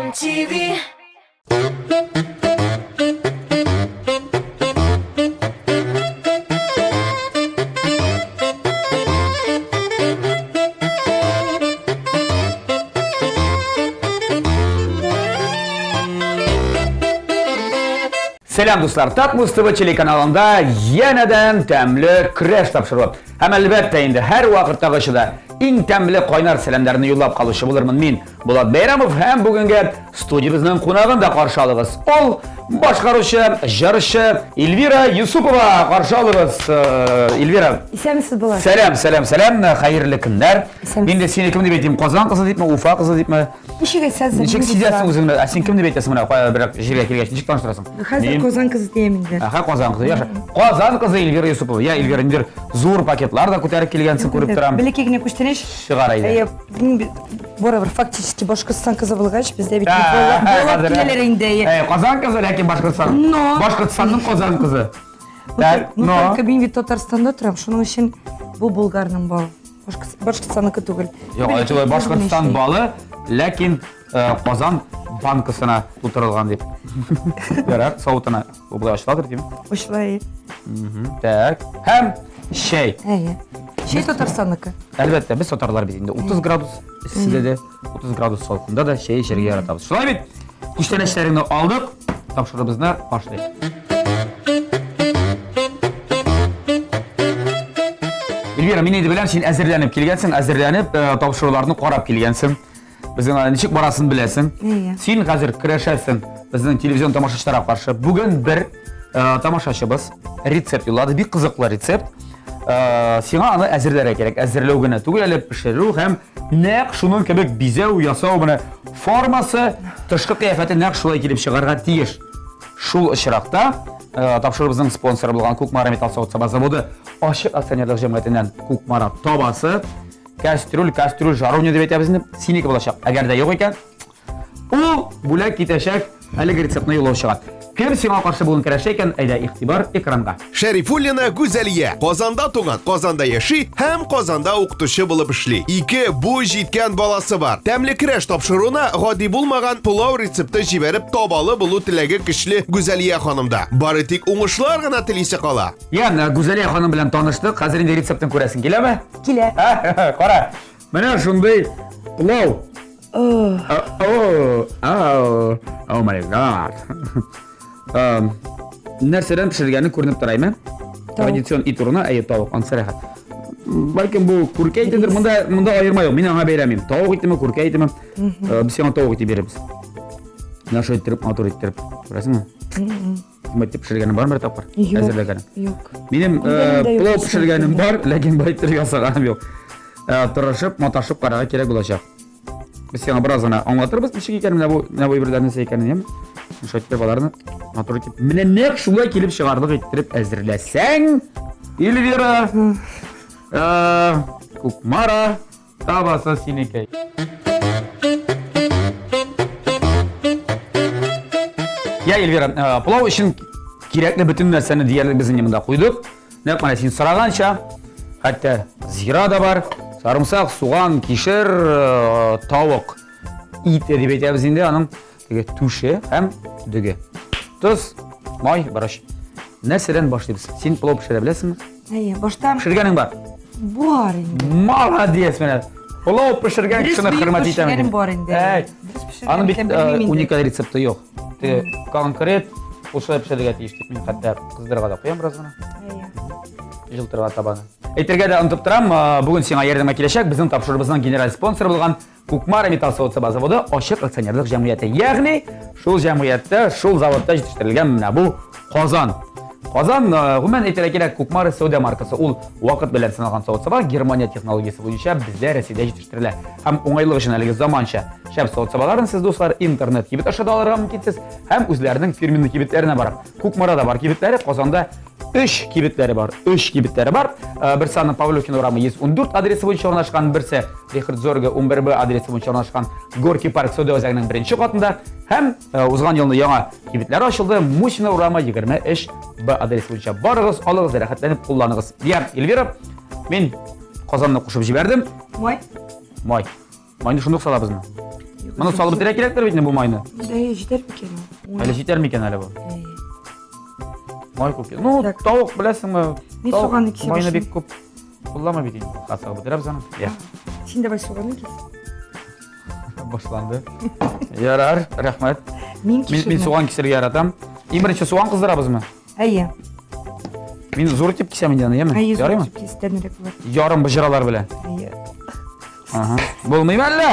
Казан ТВ. Сәлам дуслар, Татмус ТВ телеканалында янәдән тәмле көрәш тапшыруы. Һәм әлбәттә инде һәр вакыттагыча да иң тәмле кайнар сәламнәрне юллап калучы булырмын мин, Булат Бәйрәмов һәм бүгенге студиябезнең кунагын да каршы алыгыз. Ул башкаручы, җырчы Эльвира Юсупова. Каршы алыгыз, э, Эльвира. Исәнмесез, Булат. Сәлам, сәлам, сәлам, хәерле көннәр. Исәнмесез. Инде сине кем дип әйтим, Казан кызы дипме, Уфа кызы дипме? Ничек әйтсәң, Ничек сизәсең үзеңне? Ә син кем дип әйтәсең менә кая бер җиргә килгәч, ничек таныштырасың? Хәзер Мин- Казан кызы диям инде. Аха, Казан кызы, яхшы. Казан кызы Эльвира Юсупова. Я, Эльвира, инде зур пакетлар да күтәреп килгәнсең, күреп торам. Бәләкәй генә күчтәнәч. Чыгар әйдә. Әйе, мин барыбер фактически Башкортстан кызы булгач, бездә бит Ә, балалар хәзер, киләләр инде. әйе. Әй, Казан кызы, ләкин Башкортстан. Но. Башкортстанның Казан кызы. Ну, Так, ну, но. только мин бит Татарстанда торам, шуның өчен бу Булгарның балы. Башкортстанныкы түгел. Юк, алай Башкортстан балы, ләкин э, Казан банкасына тутырылган дип. Ярар, савытына. Бу болай ачыладыр дим. Ачыла. Так. Һәм чәй. Әйе. Чәй Татарстанныкы. Әлбәттә, без татарлар бит инде 30 градус эсседә дә, 30 градус салкында да чәй эчәргә яратабыз. Шулай бит? Күчтәнәчләреңне алдык, тапшыруыбызны башлыйк. Эльвира, мин инде беләм, син әзерләнеп килгәнсең, әзерләнеп, э, тапшыруларны карап килгәнсең. Безнең аны ничек барасын беләсең. Әйе. Син хәзер көрәшәсең безнең телевизион тамашачыларга каршы. Бүген бер э, тамашачыбыз рецепт юллады, бик кызыклы рецепт. Э, сиңа аны әзерләргә кирәк. Әзерләү генә түгел, әле пешерү һәм нәкъ шуның кебек бизәү, ясау менә формасы, тышкы кыяфәте нәкъ шулай килеп чыгарга тиеш. Шул очракта э, тапшыруыбызның спонсоры булган Кукмара металл савыт-саба заводы ачык акционерлык җәмгыятеннән Кукмара табасы, кастрюль, кастрюль жаровня дип әйтәбез инде, синеке булачак. Әгәр дә юк икән, ул бүләк китәчәк әлеге рецептны юллаучыга. Кем сиңа каршы бүген көрәшә икән, әйдә, игътибар экранга. Шәрифуллина Гүзәлия Казанда туган, Казанда яши һәм Казанда укытучы булып эшли. Ике буй җиткән баласы бар. Тәмле көрәш тапшыруына гади булмаган пылау рецепты җибәреп табалы булу теләге көчле Гүзәлия ханымда. Бары тик уңышлар гына телисе кала. Я, менә Гүзәлия ханым белән таныштык. Хәзер инде рецептын күрәсең киләме? Килә. Кара. Менә шундый пылау. О, oh my god. Нәрсәдән пешерелгәне күренеп тора, әйме? Традицион ит урыны, әйе, тавык, ансы рәхәт. Бәлкем бу күркә итедер, монда монда аерма юк, мин аңа бәйләмим. Тавык итеме, күркә итеме? Без сиңа тавык ите бирәбез. Менә шулай иттереп, матур иттереп. Күрәсеңме? Болай итеп пешергәнем бармы бер тапкыр? Юк. Әзерләгәнем. Юк. Минем Күргәнем дә юк, плов пешергәнем бар, ләкин болай иттереп ясаганым юк. Тырышып, маташып карарга кирәк булачак. Без сиңа бераз гына аңлатырбыз, ничек икәнен, менә бу, менә бу әйберләр нәрсә икәнен, яме? Шулай итеп аларны матур итеп. Менә нәкъ шулай килеп чыгарлык иттереп әзерләсәң, Эльвира, Кукмара табасы синеке. Я, Эльвира, пылау өчен кирәкле бөтен нәрсәне диярлек без инде монда куйдык. Нәкъ менә син сораганча, хәтта зира да бар, сарымсак, суган, кишер, э, тавык ите дип әйтәбез инде, аның теге түше һәм дөге. Тоз, май, борыч. Нәрсәдән башлыйбыз? Син пылау пешерә беләсеңме? Әйе, башта Пешергәнең бар. Бар инде. Молодец менә. Пылау пешергән Дөрес кешене бөек хөрмәт итәм. пешергәнем бар инде. Әй. Дөрес пешергән Аның бит икән, белмим э, инде. уникаль рецепты юк. Теге конкрет ул шулай пешерергә тиеш дип мин хәтта кыздырырга да куям бераз гына. Әйе. Җылытырга табаны. Әйтергә дә онытып торам, э, бүген сиңа ярдәмгә киләчәк безнең тапшыруыбызның генераль спонсоры булган Кукмара металл савыт-саба заводы ачык акционерлык җәмгыяте. Ягъни шул җәмгыятьтә, шул заводта җитештерелгән менә бу Казан. Казан, э, гомумән әйтергә кирәк, Кукмара сәүдә маркасы. Ул вакыт белән сыналган савыт-саба Германия технологиясе буенча бездә Рәсәйдә җитештерелә. Һәм уңайлык өчен әлеге заманча шәп савыт-сабаларын сез, дуслар, интернет кибет аша да алырга мөмкинсез һәм үзләренең фирменный кибетләренә барып. Кукмарада бар кибетләре, Казанда өч кибетләре бар. Өч кибетләре бар. Э, берсе аның Павлюхин урамы 114 адресы буенча урнашкан, берсе Рихард Зорге 11Б адресы буенча урнашкан Горький парк сәүдә үзәгенең беренче катында һәм э, узган елны яңа кибетләр ачылды. Мусина урамы 23 Б адресы буенча. Барыгыз, алыгыз, рәхәтләнеп кулланыгыз. Я, Эльвира, мин Казанны кушып җибәрдем. Май. Май. Майны шундук салабызмы? Моны салып бетерә кирәктер бит инде бу майны. Әйе, җитәр микән ул? Әле җитәр микән әле бу? Май күп. Ну, тавык беләсеңме? Мин суганны кисә Майны бик күп кулланма бит инде. Хәзер бетерәбез аны. Я. Син давай суганны кис. Башланды. Ярар, рәхмәт. Мин кисәм. Мин суган кисәргә яратам. Иң беренче суган кыздырабызмы? Әйе. Мин зур итеп кисәм инде аны, яме? Әйе, зур итеп кис, тәмлерәк булыр. Ярым боҗралар белән. Әйе. Ага. Булмыймы әллә?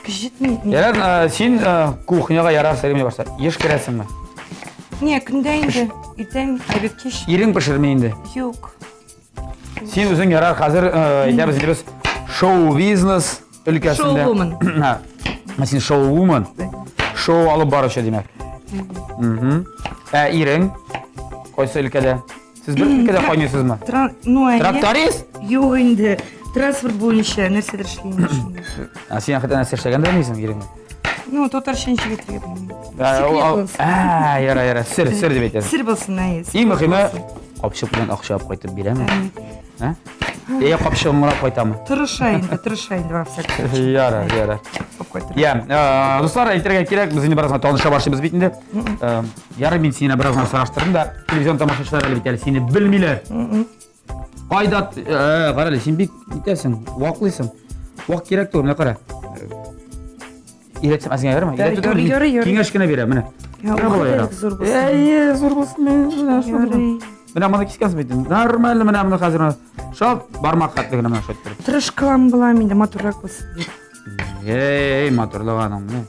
Көч җитми. Ярар, э, син э, кухняга ярар сәлем башта. Еш керәсеңме? Не, көндә инде. Иртән, обед, кич. Ирең пешерми инде. Юк. Син үзең ярар хәзер э, әйтәбез инде без шоу-бизнес өлкәсендә. Шоу-вумен. Ха, Син шоу-вумен. Шоу алып баручы димәк. Мгм. Ә ирең кайсы өлкәдә? Сез бер өлкәдә кайныйсызмы? Тран... Ну, әйе. Тракторист? Юк инде. Транспорт буенча нәрсәдер эшли инде шунда. Ә син хәтта нәрсә эшләгән дә белмисең иреңне. Ну, татарча ничек әйтергә белмим. Ә, Секрет ул- булсын. Ә, яра, яра, сер, сер дип әйтәсең. Сер булсын, әйе. сер Иң мөһиме, булсын. капчык белән акча алып кайтып бирәме? Әйе. Ә? Йә капчыгын гына кайтамы? Тырыша инде, тырыша инде во всяком случае. Ярар, ярар. Алып кайтыр. Я, э, дуслар, әйтергә кирәк, без инде бераз гына таныша башлыйбыз бит инде. Э, Ярый, мин сине бераз гына сораштырдым да, телевизион тамашачылар әле бит әле сине белмиләр. Кайда, э, кара әле, син бик нитәсең, ваклыйсың. Вак кирәк түгел, менә кара. Өйрәтсәм әзгә ярыймы? Өйрәтү түгел, мин Ярый, ярый. Киңәш кенә бирәм, менә. Я, Менә болай укытыйк, ярар. зур булсын. Әйе, зур булсын. Менә шул. Ярый. Менә моны кискәнсең бит. Нормально, менә моны хәзер менә. Шал бармак хәтле генә менә шулай иттереп. Тырышкалам булам инде, матуррак булсын дип. Эй, матурлык аның менә.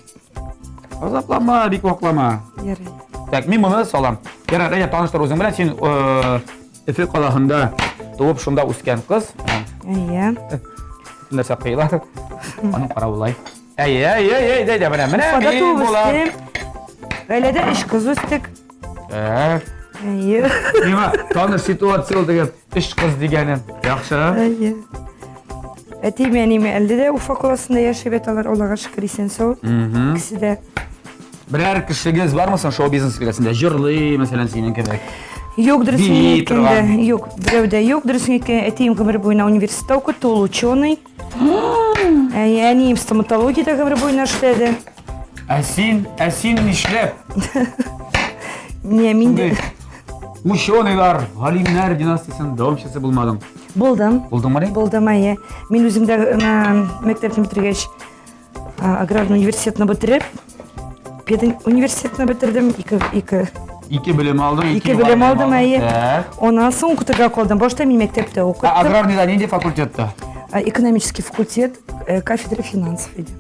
Азаплама, бик ваклама. Ярый. Так, мин моны салам. Ярар, әйдә таныштыр үзең белән. Син э, Өфе каласында туып шунда үскән кыз. Әйе. Нәрсә кыйла. Аның каравы Әй, әй, әй, әй, әй, менә, менә Уфада мин туып булам. үстем. Гаиләдә өч кыз үстек. Так. Әйе. Миңа таныш ситуация ул дигән өч кыз дигәне. Яхшы. Әйе. Әтием, әнием әле дә Уфа каласында яшәп яталар, Аллага шөкер, исән-сау. Икесе дә. Берәр кешегез бармы соң шоу-бизнес өлкәсендә? Җырлый, мәсәлән, синең кебек. Юк, дөресен Бии әйткәндә, торган. юк, берәү дә юк, дөресен әйткәндә, әтием гомер буена университетта укытты, ул ученый. Әй, әнием стоматологиядә гомер буена эшләде. Ә син, ә син нишләп? Менә мин дә Ученыйлар, галимнәр династиясенең дәвамчысы булмадың. булдым. Булдыңмы? Булдым, әйе. Мин үзем дә мәктәпне бетергәч, аграрный университетны бетереп, педуниверситетны бетердем, ике, ике. Ике белем алдың, ике белем алдым, әйе. Так. Аннан соң укытырга калдым. Башта мин мәктәптә укыттым. Аграрныйда нинди факультетта? Экономический факультет, э, кафедра финансов иде.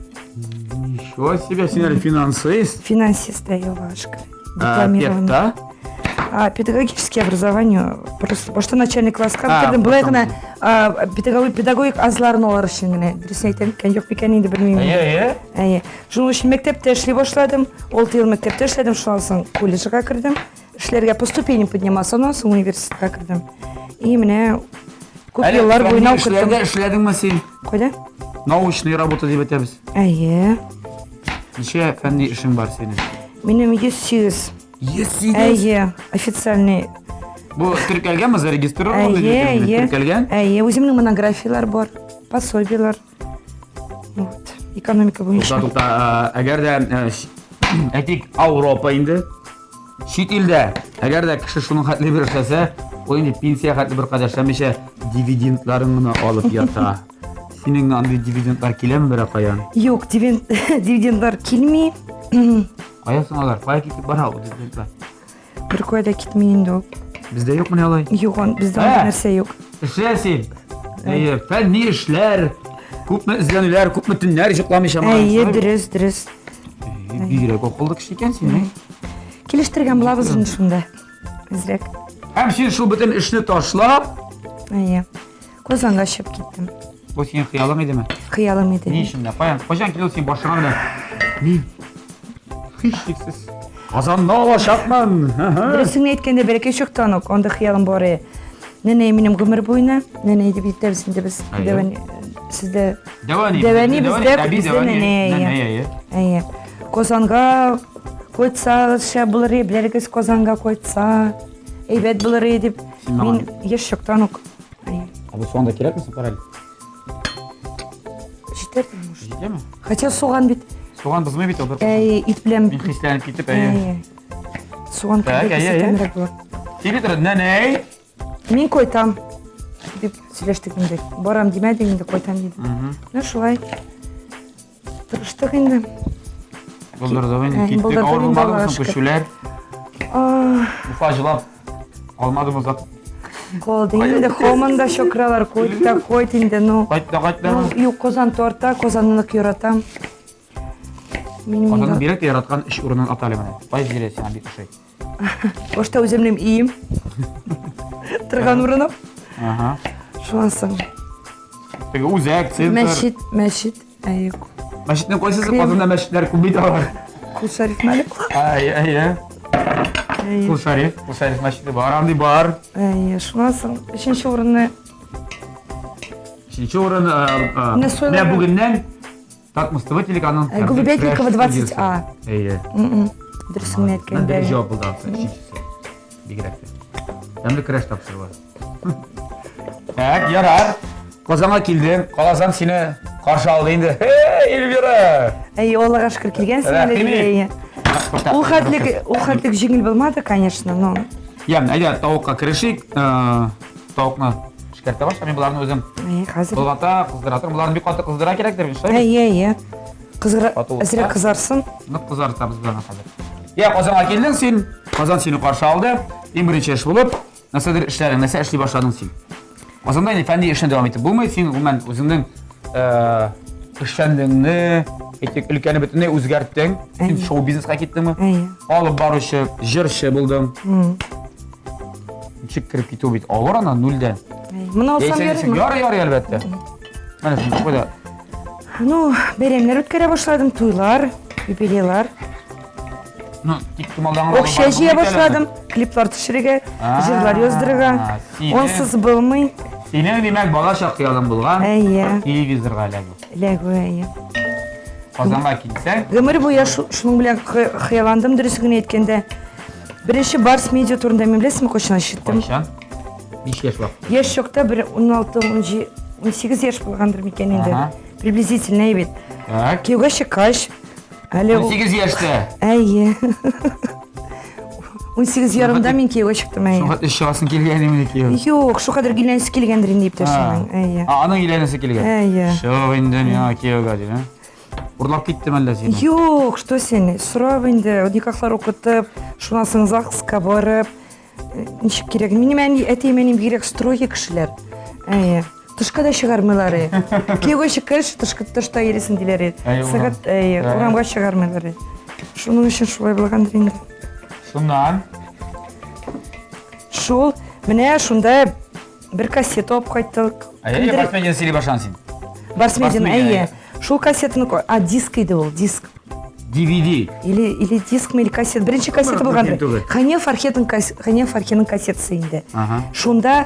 Ничего себе, син әле финансист. Финансист, әйе, Аллага шөкер. Дипломированный. Педта? А, педагогическое образование просто башта начальный класска А, бетердем. Болай баштан. гына а, педагогик педагогик азларын алар өчен генә. Дөресен әйтәм икән, юк микән инде белмим. Әйе, әйе. Әйе. Шуның өчен мәктәптә эшли башладым. 6 ел мәктәптә эшләдем, шуннан соң колледжга кердем. Эшләргә по ступеням поднимался, аннан соң университетка кердем. И менә күп Әле еллар фәнни буена укыттым. эшләрдә эшләдеңме син? Кайда? Научный работа дип әйтәбез. Әйе. Ничә фәнни эшең бар синең? Минем 108. 108. Әйе, официальный. Бу теркәлгәнме, зарегистрирован Әйе, әйе. Теркәлгән? Әйе, үземнең монографияләр бар, пособиеләр. Вот, экономика буенча. Тукта, тукта, э, әгәр дә э, әйтик, Ауропа инде, чит илдә, әгәр дә кеше шуның хәтле бер эшләсә, ул инде пенсия хәтле бер кадәр эшләмичә, дивидендларын гына алып ята. Синең андый дивидендлар киләме берәр каян? Юк, дивидендлар килми. Кая соң алар? Кая китеп бара ул дивидендлар? Бер кая да китми инде ул. Бездә юк менә алай. Юк, бездә Ә! андый нәрсә юк. Эшлә син. Әйе, фәнни эшләр, күпме эзләнүләр, күпме төннәр йокламыйча моны. Әйе, дөрес, дөрес. Бигрәк акыллы кеше икән син, әй. Килештергән булабыз инде шунда. Әзрәк. Һәм син шул бөтен эшне ташлап, Әйе. Казанга чыгып киттем. Бу синең хыялың идеме? Хыялым иде. Ни өчен дә? Каян? Кайчан килде син башыңа менә? Мин һичшиксез Казанда алачакмын. Дөресен әйткәндә, бәләкәй чактан ук анда хыялым бар иде. Нәнәй минем гомер буена, нәнәй дип әйтәбез инде без. Дәвәни сездә. Дәвәни. Дәвәни бездә, бездә нәнәй. Нәнәй. Әйе. Казанга кайтсагыз шәп булыр иде, беләргез Казанга кайтса, әйбәт булыр иде дип. Мин яшь чактан ук. Әйе. Ә бу суган да кирәкме соң, карале? Җитәр, может. Җитәме? Хотя суган бит. Суган бозмый бит ул бер. Әй, ит белән. Мин хисләнеп китеп, әйе. Суган Так, әйе, әйе. тәмрәк була. Сөйли тор, нәнәй. Мин кайтам дип сөйләштек инде. Барам димәдең инде, кайтам дидем. Ну шулай. Тырыштык инде. Булдырдык инде, Ә, киттек. булдырдык Авыр инде, булмадымы Аллага соң шөкер. күчүләр? А, Уфа җылап калмадымы озак? Калды инде, һаман да чакыралар, кайт та кайт инде, ну. Кайт та кайт та. Ну, юк, Казан тарта, Казанны нык яратам. Минем Казанның инде бигрәк тә яраткан эш урынын ата әле менә. Кайсы җире сиңа бик ошый? башта үземнең өем. Торган урыным. Ага. Шуннан соң Теге үзәк, центр. мәчет, мәчет, әйе. Мәчетнең кайсысы? Кремль. Казанда мәчетләр күп бит алар. Кол Шәриф мәле. Әй, әйе. Әйе. Кол Шәриф, Кол Шәриф мәчете бар, андый бар. Әйе, шуннан соң өченче урынны Өченче урын, Менә менә сайларга. бүгеннән Татмус ТВ телеканалының Э, Голубятникова 20А. Әйе. Дөресен генә әйткәндә. Дөрес җавап булды анысы, өченчесе. Бигрәк тә. Тәмле көрәш тапшыруы. Так, ярар. Казанга килдең, Казан сине каршы алды инде. Эй, Эльвира! Әйе, Аллага шөкер килгәнсең әле, Рәхим ит. әйе. Ул хәтлек, ул хәтлек җиңел булмады, конечно, но Ян, әйдә, тавыкка керешик. Э, Тавыкны эшкәртә башла, мин боларны үзем әйе, хәзер. болгата, кыздыра торам. Боларны бик каты кыздыра кирәктер бит, шулай бит? Әйе, әйе. Кызгыра, Каты булса. әзрәк кызарсын. Нык кызартабыз боларны хәзер. Я, Казанга килдең син. Казан сине каршы алды. Иң беренче эш булып, нәрсәдер эшләдең, нәрсә эшли башладың син? Казанда инде фәнни эшне дәвам итеп булмый. Син гомумән үзеңнең э, эшчәнлегеңне, әйтик, өлкәне бөтенләй үзгәрттең. Син Әйе. шоу-бизнеска киттеңме? Әйе. Алып баручы, җырчы булдың. Ничек кереп китү бит авыр ана нульдән. Әйе. Моны алсам Яисә ничек? ярыймы? Ярый, ярый, әлбәттә. Менә син куйда. Ну, бәйрәмнәр үткәрә башладым, туйлар, юбилейлар. Ну, тик тумалдан гына Акча җыя башладым, клиплар төшерергә, җырлар яздырырга. Онсыз булмый. Синең, димәк, бала чак хыялың булган. Әйе. Телевизорга эләгү. Эләгү, әйе. Казанга килсәң, Гомер буе шуның белән хыялландым, дөресен генә әйткәндә. Беренче Барс медиа турында мин беләсезме, кайчан ишеттем? Кайчан? 5 яшь вакытта. Яшь чакта бер 16, 18 яшь булгандыр микән инде. Приблизительно әйбәт. Так. Кияүгә чыккач, әле 18 яшьтә. Әйе. 18 ярымда мин кияүгә чыктым, әйе. Шуңа эш чыгасың килгән инде кияү. Юк, шул кадәр өйләнәсе килгәндер инде иптәшемнең. Әйе. А, аның өйләнәсе килгән. Әйе. Чык инде миңа кияүгә дип, ә? Урлап киттем әллә сине? Юк, что син, сорап инде, никахлар укытып, шуннан соң ЗАГСка барып, ничек кирәк. Минем әни, әтием, әнием бигрәк строгий кешеләр. Әйе. Тышка да чыгармыйлар. Кияүгә чыккач, тышка тышта йөрисең диләр. Сәгать, әйе, урамга чыгармыйлар. Шуның өчен шулай булгандыр инде. Шуннан? Шул, менә шунда бер кассета алып кайттык. Әйе, Барсмедиан сөйли башладың син. Барсмедиан, әйе. Шул кассетаны, а диск иде ул, диск. DVD. Или, или диск, или кассета. Беренче кассета булгандыр. Хания Фархетның Хания Фархиның кассетасы инде. Шунда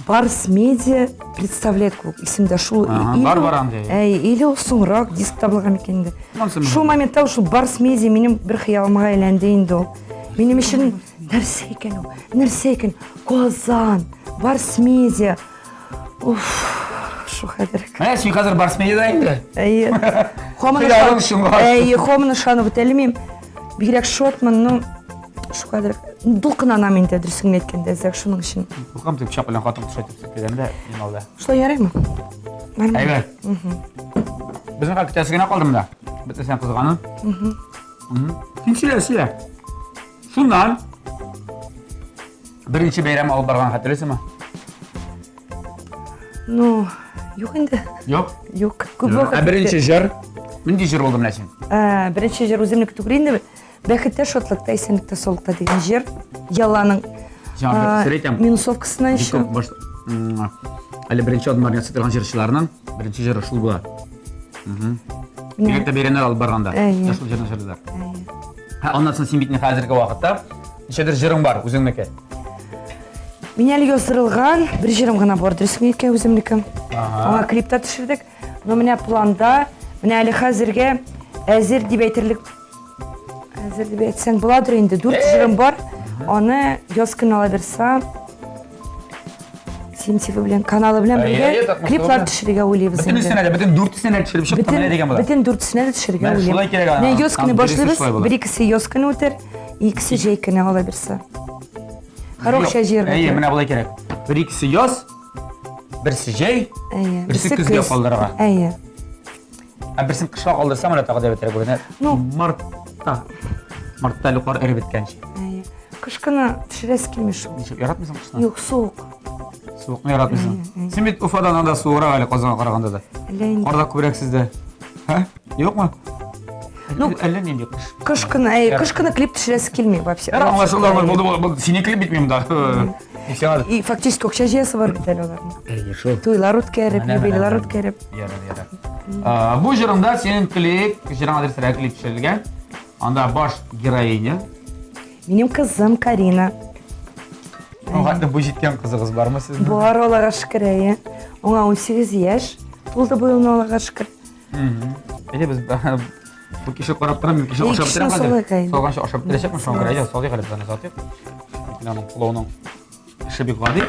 Барс Медиа представляет клуб. Исемдә шул. Бар бар андый. Әй, или ул соңрак диск табылган микән инде. Шул моментта шул Барс Медиа минем бер хыялыма әйләнде инде ул. Минем өчен нәрсә икән ул? Нәрсә икән? Казан, Барс Медиа. Уф, шул хәзер. Менә син хәзер Барс Медиада инде. Әйе. Хоманы Әйе, хоманы ышанып бетәлмим. Бигрәк шатмын, ну, шул кадәр дулкынланам инде, дөресен генә әйткәндә, әзрәк шуның өчен. Куркам дип пычак белән хатын төшә дип сөйләгәндә, иң алда. Шулай ярыймы? Нормально. Әйбәт. Безнең хәл көтәсе генә калды монда. Бөтенесен кызганын. Син сөйлә, сөйлә. Шуннан беренче бәйрәм алып барган хәтерлисеңме? Ну, юк инде. Юк? Юк. Күп вакыт. Ә беренче җыр? Нинди җыр булды менә син? Ә, беренче җыр үземнеке түгел инде. Бәхеттә, шатлыкта, исәнлектә, саулыкта дигән җыр. Ялланың Сиңа бер сер әйтәм. Минусовкасына еще. Баш әле беренче адымнарын ясый торган җырчыларның беренче җыры шул була. Бигрәк тә бәйрәмнәр алып барганда. Шул җырны җырлыйлар. Һә, аннан соң син бит хәзерге вакытта ничәдер җырың бар үзеңнеке. Мин әле яздырылган бер җырым гына бар, дөресен әйткән үземнеке. Аңа клип та төшердек. Но менә планда, менә әле хәзергә әзер дип әйтерлек әзер дип әйтсәң буладыр инде. Дүрт җырым бар. Аны яз көне ала бирсә, TMTV белән каналы белән бергә клиплар төшерергә уйлыйбыз инде. Бөтенесенә дә, бөтен дүртесенә дә төшереп чыктым, менә дигән була. Бөтен дүртесенә дә төшерергә уйлыйм. Шулай кирәк ана. Менә яз көне башлыйбыз, бер икесе яз көне үтер, икесе җәй көне ала бирсә. Һәр акча җыярга. Әйе, менә болай кирәк. Бер икесе яз, берсе җәй, берсе көзгә калдырырга. Әйе. Ә берсен кышка калдырсам, менә тагы да бетерә күренә. Ну, мартта. Мартта әле кар эреп беткәнче. Әйе. Кыш көне төшерәсе килми шул. Ничек, яратмыйсың кышны? Юк, суык. Суыкны яратмыйсың. Син бит Уфадан анда суыграк әле Казанга караганда да. Әллә инде. Кар да күбрәк сездә. Һә? Юкмы? Ну, әллә нинди кыш. Кыш көне, әй, кыш көне клип төшерәсе килми вообще. Ярар, аңлашылды, булды, булды. Сине клип бит монда. И фактически акча җыясы бар бит әле аларның. Әйе, шул. Туйлар үткәреп, юбилейлар үткәреп. Ярар, ярар. Бу җырыңда синең клип, җырыңа дөресрәк клип төшерелгән. Анда баш героиня. Минем кызым Карина. Аңа бу җиткән кызыгыз бармы сезнең? Бар, Аллага шөкер, әйе. Аңа 18 яшь тулды бу елны, Аллага шөкер. Әйе, без бу кеше карап торам, мин кеше ашап бетерәм хәзер. Салганчы ашап бетерәчәкмен, шуңа күрә әйдә, салыйк әле без аны сатыйк. Аның пылауның эше бик гади.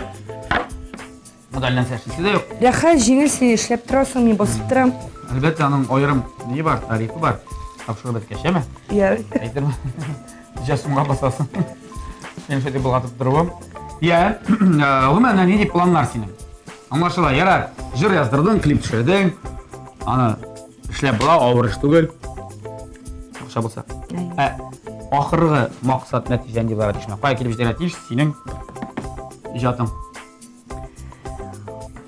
Монда әллә нәрсә эшлисе дә юк. Рәхәт, җиңел син эшләп торасың, мин басып торам. Әлбәттә, аның аерым ни бар, тарифы бар. Тапшырып беткәч, әме? Я. Әйтерме? Ничә сумга басасың? Мин шулай дип болгатып торуым. Я, гомумән, менә нинди планнар синең? Аңлашыла, ярар, җыр яздырдың, клип төшердең. Аны эшләп була, авыр эш түгел. Акча булса. Ә ахыргы максат нәтиҗә нинди булырга тиеш? Кая килеп җитәргә тиеш синең иҗатың?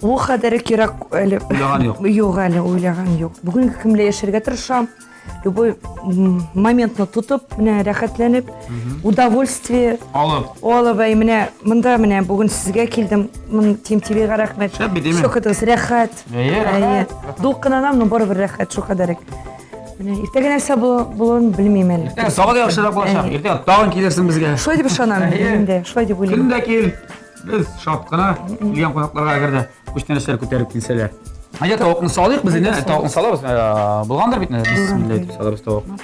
Ул кадәр кирәк әле. Уйлаган юк. Юк әле, уйлаган юк. Бүгенге көн белән яшәргә тырышам. Любой моментны тотып, менә рәхәтләнеп, удовольствие алып. Алып, әй, менә монда менә бүген сезгә килдем. Мин Тим ТВ-га рәхмәт. Шәп бит, Шул кадәр рәхәт. Әйе, рәхәт. Дулкынланам, но барыбер рәхәт шул кадәр. Менә иртәгә нәрсә булуын белмим әле. Иртәгә тагы да яхшырак булачак. Иртәгә тагын килерсең безгә. Шулай дип ышанам инде, шулай дип уйлыйм. Көн дә кил. Без шат кына килгән кунакларга әгәр дә күчтәнәчләр күтәреп килсәләр. Әйдә тавыкны салыйк без инде, тавыкны салабыз. Э, булгандыр бит инде. Бисмилла дип салабыз тавыкны.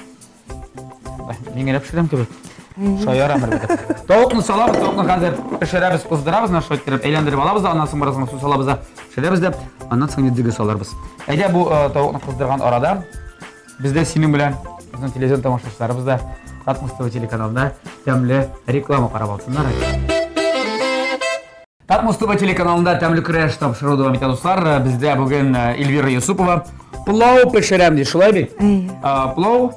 Мин генә пешерәм кебек. Шаярам әлбәттә. Тавыкны салабыз, тавыкны хәзер пешерәбез, кыздырабыз, менә шулай иттереп әйләндереп алабыз да, аннан соң бераз гына су салабыз да, пешерәбез дә, аннан соң инде дөге салырбыз. Әйдә бу э, тавыкны кыздырган арада Без дә синең белән, безнең телевизион тамашачыларыбыз да Татмус ТВ телеканалында тәмле реклама карап алсыннар әле. Татмус ТВ телеканалында тәмле көрәш тапшыруы дәвам итә, дуслар. Бездә бүген э, Эльвира Юсупова плау пешерәм ди, шулай бит? Плау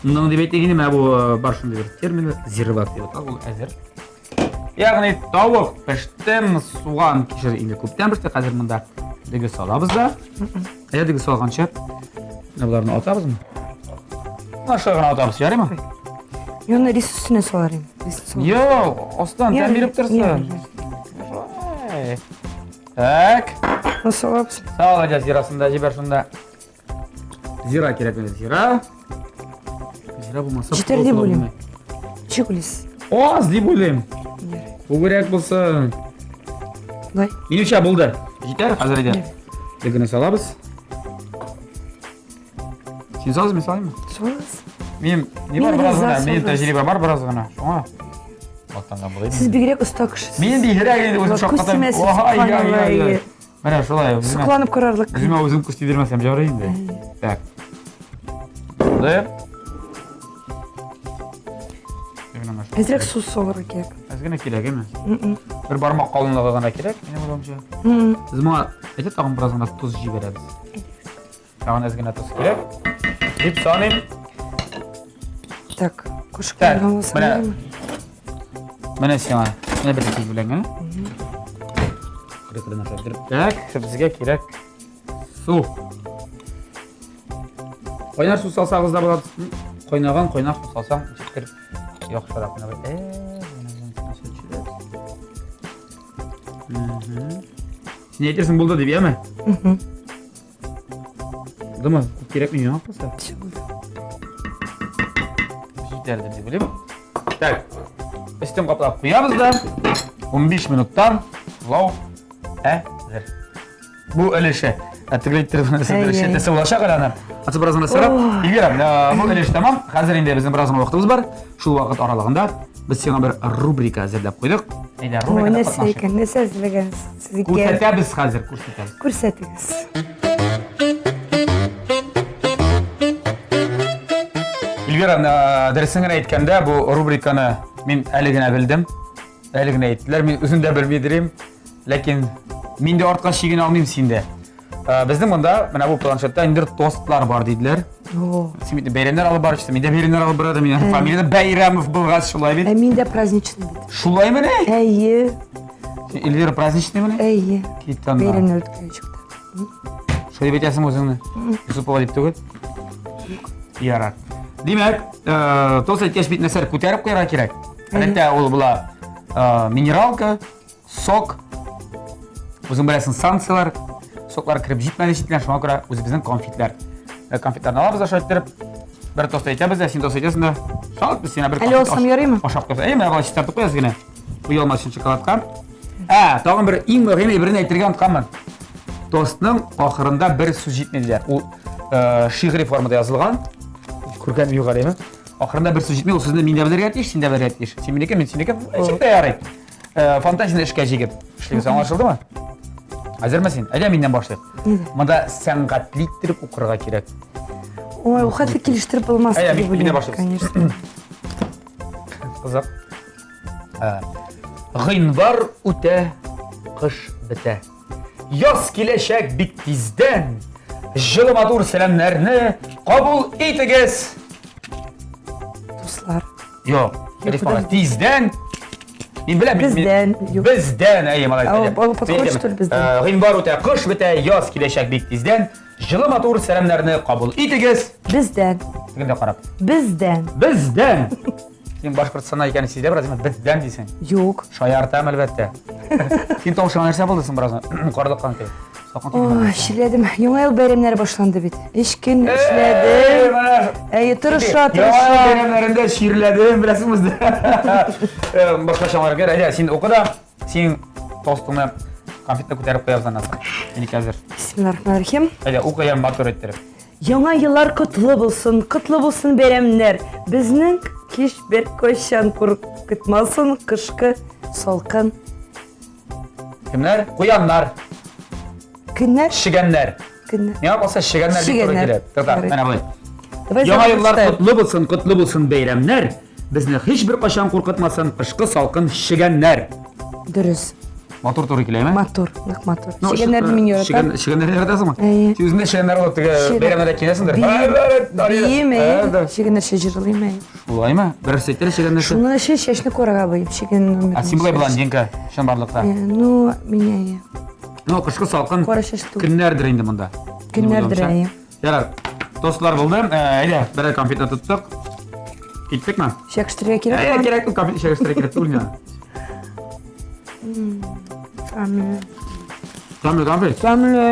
ның дип әйтик инде, менә бу э, бар шундый бер термин, зирват дип атала, ул әзер. Ягъни тавык пеште, суган кишер инде күптән пеште, хәзер монда дөге салабыз да. Әйдә дөге салганча, менә боларны атабызмы? Менә шулай гына атабыз, ярыймы? Юны рис өстенә салар идем. Рис салар. Юк, астан тәм биреп торсын. Так. Ну, салабыз. Сал, әйдә, зирасын да җибәр шунда. Зира кирәк менә, зира. Зира булмаса, Җитәр дип уйлыйм. Ничек уйлыйсыз? Аз дип уйлыйм. Күбрәк булсын. Болай. Минемчә булды. Җитәр, хәзер әйдә. Дөгене салабыз. Син саласың, мин салыйммы? Салыгыз. Минем не бар бераз гына, минем тәҗрибә бар бераз гына. Шуңа мактанган булыйм. Сез бигрәк оста кеше. Мин бигрәк инде үзем шаккатам. Ой, ой, ой. Менә шулай. Сокланып карарлык. Үземә үзем күз тидермәсәм ярый инде. Так. Булды. Әзрәк су салырга кирәк. Әз генә кирәк, әйме? Бер бармак калынлыгы гына кирәк, минем уйлавымча. Без моңа әйдә тагын бераз гына тоз җибәрәбез. Тагын әз генә тоз кирәк. Дип саныйм. Так, кошып куйган булса. Менә. Менә сиңа. Менә бер күз белән генә. Кыры-кыры нәрсә бетереп. Так, безгә кирәк су. Кайнар су салсагыз да була. Кайнаган кайнар су салсаң, ничектер яхшырак. Менә бер. Син әйтерсең булды дип, яме? Булдымы? Күп кирәкми миңа булса. Все булды. Җитәр дип уйлыйм. Так. Өстен каплап куябыз да 15 минуттан пылау әзер. Бу өлеше. Ә тегеләй иттереп нәрсә өлеше булачак әле аны. Аты бераз гына сырап. Эльвира, бу өлеш тәмам. Хәзер инде безнең бераз гына вакытыбыз бар. Шул вакыт аралыгында без сиңа бер рубрика әзерләп куйдык. Әйдә, рубрикада Нәрсә икән, нәрсә әзерләгәнсез икән? Күрсәтәбез хәзер, күрсәтәбез. Күрсәтегез. Эльвира, дөресен генә әйткәндә, бу рубриканы мин әле генә белдем. Әле генә әйттеләр, мин үзем дә белми дирим. Ләкин мин дә артка чигенә алмыйм син дә. Безнең монда менә бу планшетта инде тостлар бар диделәр. Син бит бәйрәмнәр алып баручы, мин дә бәйрәмнәр алып барадым. Минем фамилия Бәйрәмов булгач, шулай бит. Ә мин дә праздничный бит. Шулай мени? Әйе. Эльвира праздничный мени? Әйе. Кит анда. Бәйрәмнәр үткәргән чакта. Шулай дип әйтәсең үзеңне. Юсупова дип түгел. Ярар. Димәк, тост әйткәч бит нәрсәләр күтәреп куярга кирәк. Гадәттә ул була минералка, сок, үзең беләсең санкцияләр, соклар кереп җитмәде читтән, шуңа күрә үзебезнең конфетлар. Конфетларны алабыз да шулай иттереп, бер тост әйтәбез дә, син тост әйтәсең дә, шалт без сиңа бер Әле алсам ярыймы? Ашап куябыз. Әйе, менә болай чистартып куябыз генә. Оялмас өчен шоколадка. Ә, тагын бер иң мөһим әйберне әйтергә онытканмын. Тостның ахырында бер сүз җитми диләр. Ул шигъри формада язылган. Күргән юк әлеме? Ахырында бер сүз җитми, ул сүзне мин дә белергә тиеш, син дә белергә тиеш. Син минеке, мин синеке. Ничек тә ярый. Фантазияне эшкә җигеп эшлибез, аңлашылдымы? Әзерме син? Әйдә миннән башлыйк. Монда сәнгатьле иттереп укырга кирәк. Ой, ул хәтле килештереп булмас. Әйдә, миннән башлыйбыз. Конечно. Кызык. Гыйнвар үтә, кыш бетә. Яз киләчәк бик тиздән. Җылы матур сәламнәрне кабул итегез. Дуслар. Юк, рифмага тиздән. Мин беләм, Бездән. Бездән, әйе, малай. Ул подходит, что ли, бездән? Гыйнвар үтә, кыш бетә, яз киләчәк бик тиздән. Җылы матур сәламнәрне кабул итегез. Бездән. Тегендә карап. Бездән. Бездән. Син Башкортстанда икәнен сизә бераз, бездән дисең. Юк. Шаяртам, әлбәттә. Син тавышыңа нәрсә булды соң бераз? Карлыккан кебек. Салкын тидеме? Ой, чирләдем. Яңа ел бәйрәмнәре башланды бит. Өч көн эшләдем. Әйе, тырыша, тырыша. Яңа ел бәйрәмнәрендә чирләдем, беләсеңме бездә. Башкача аңларга кирәк. Әйдә, син укы да, син тостыңны конфетны күтәреп куябыз аннан соң. Синеке әзер. Бисмиллахир-рахманир-рахим. Әйдә, укы, ям матур иттереп. Яңа еллар котлы булсын, котлы булсын бәйрәмнәр. Безнең кич бер кайчан куркытмасын кышкы салкын. Кемнәр? Куяннар. Көннәр? Чегәннәр. Көннәр. Миңа калса чегәннәр бик туры килә. Татар, менә болай. Давай Яңа заново еллар читаем. котлы булсын, котлы булсын бәйрәмнәр. Безне һич бер кайчан куркытмасын кышкы салкын чегәннәр. Дөрес. Матур туры киләме? Матур, нык матур. Ну, Чегәннәрне мин яратам. Чегәннәрне яратасыңмы? Әйе. Син үзеңдә чегәннәр булып теге бәйрәмнәрдә киләсеңдер. Биим, әйе. Чегәннәрчә җырлыйм, әйе. Шулаймы? Берәрсе әйтер чегәннәрчә. Шуның өчен чәчне карага буйым, чегән номерын. Ә син болай блондинка, чынбарлыкта. Ну, меня, әйе. Ну, кышкы салкын Кара чәч түгел. көннәрдер инде монда. Көннәрдер, әйе. Ярар. Тостлар булды. Әйдә, берәр конфетны тоттык. Киттекме? Чәкештерергә кирәк. Әйдә, кирәк, конфет чәкештерергә кирәк түгел миңа. Тәмле. Тәмле конфет? Тәмле.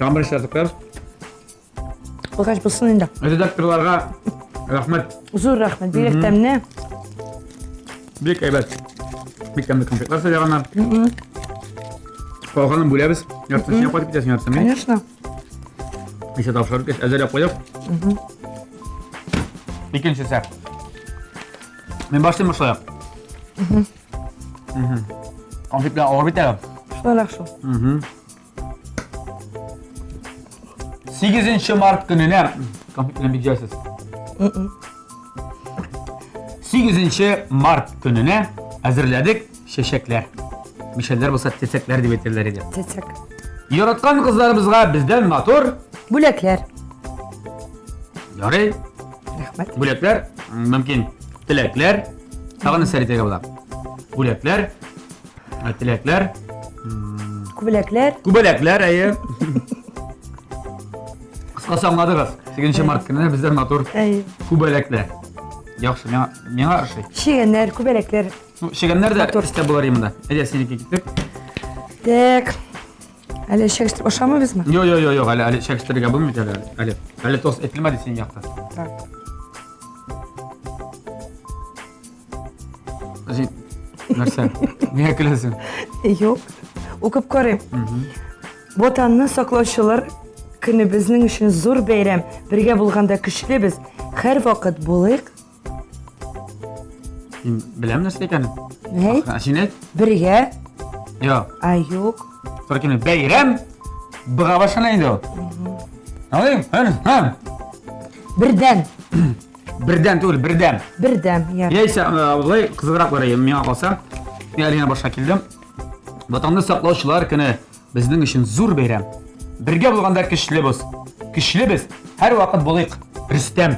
Тәмле эшләтеп куябыз. Булгач булсын инде. Редакторларга рәхмәт. Зур рәхмәт. Бигрәк тәмле. Бик әйбәт. Бик тәмле конфетлар сайлаганнар. Калганын бүләбез. Яртысын син кайтып китәсең, яртысын мин. Конечно. Ничә тапшырып кич, әзерләп куйдык. Икенчесе. Мин башлыйм шулай. Конфет белән авыр бит әле. Шулайрак шул. 8 март көненә конфет белән бик җайсыз. 8 март көненә әзерләдек чәчәкләр. Мишәлләр булса чәчәкләр дип әйтерләр иде. Чәчәк. Яраткан кызларыбызга бездән матур бүләкләр. Ярый. Рәхмәт. Бүләкләр, мөмкин. Теләкләр. Тагын нәрсә әйтергә була? Бүләкләр, теләкләр. Күбәләкләр. Күбәләкләр, әйе. Кыскасы аңладыгыз. 8 март көненә бездән матур күбәләкләр. Яхшы, миңа миңа ошый. Чегәннәр, күбәләкләр. Ну, чегәннәр дә истә булыр монда. Әйдә, синеке киттек. Так. Әле чәкештереп ашамыйбызмы? Юк, юк, юк, юк, әле әле чәкештерергә булмый әле. Әле әле тост әйтелмәде синең якта. Так. Син нәрсә? Нигә көләсең? Юк. Укып карыйм. Ватанны саклаучылар көне безнең өчен зур бәйрәм. Бергә булганда көчле без. Һәрвакыт булыйк. Мин беләм нәрсә икәнен. Әйт. Ә син әйт. Бергә. Юк. А юк. Тура килми. Бәйрәм быга башлана инде ул. Аңладың? Һәм, һәм. Бердән. Бердән түгел, бердәм. Бердәм, я. Яисә болай кызыграк булыр иде, миңа калса. Мин әле генә башка килдем. Ватанны саклаучылар көне безнең өчен зур бәйрәм. Бергә булганда көчле без. Көчле без. Һәрвакыт булыйк. Рөстәм.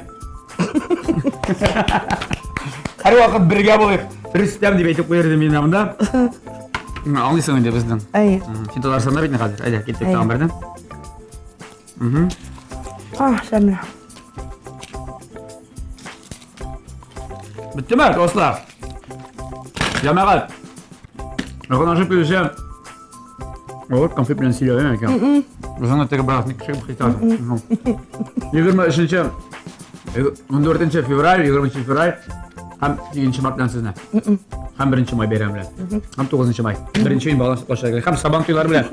Һәрвакыт бергә булыйк. Рөстәм дип әйтеп куяр идем мин монда. Аңлыйсың инде безнең. Әйе. Син Татарстанда бит хәзер. Әйдә, киттек тагын бердән. А, тәмле. Биттеме, дуслар? Җәмәгать. Якынлашып килүче Ой, конфет белән сөйләгән икән. Үзеңне теге бераз ник чыгып китәсең. 23 14 февраль, 20 февраль һәм 2 март белән сезне. Һәм 1 май бәйрәме белән. Һәм 9 май. 1 июнь баланы саклаучылар. Һәм Сабан туйлары белән.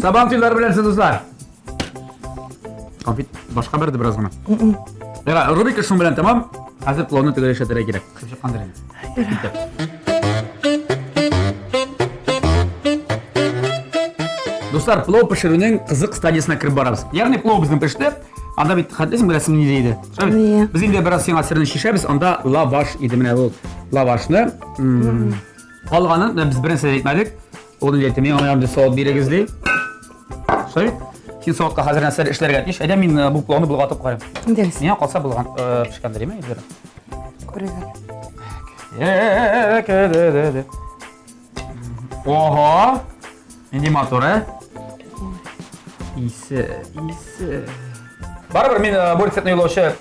Сабан туйлары белән сез, дуслар. Конфет башка бирде бераз гына. Яра, рубрика шуның белән тәмам. Хәзер планны төгәл эшләтергә кирәк. Шып чыккандыр инде. Китте. Дуслар, плов пешерүнең кызык стадиясенә кереп барабыз. Ягъни плов безнең пеште. Анда бит хәтлисең беләсең нидә иде. Шулай бит? Иә. Без инде бераз сиңа серне чишәбез. Анда лаваш иде менә ул лавашны. Калганын без беренче дә әйтмәдек. Ул инде әйтте, миңа мондый савыт бирегез ди. Шулай бит? Син савытка хәзер нәрсә эшләргә тиеш. Әйдә мин бу пловны болгатып карыйм. Дөрес. Миңа калса булган пешкәндер, име, Эльвира? Күрик әле. Ого! Нинди матур, ә? Исе, исе. Барыбер мин бу рецептны юлаучы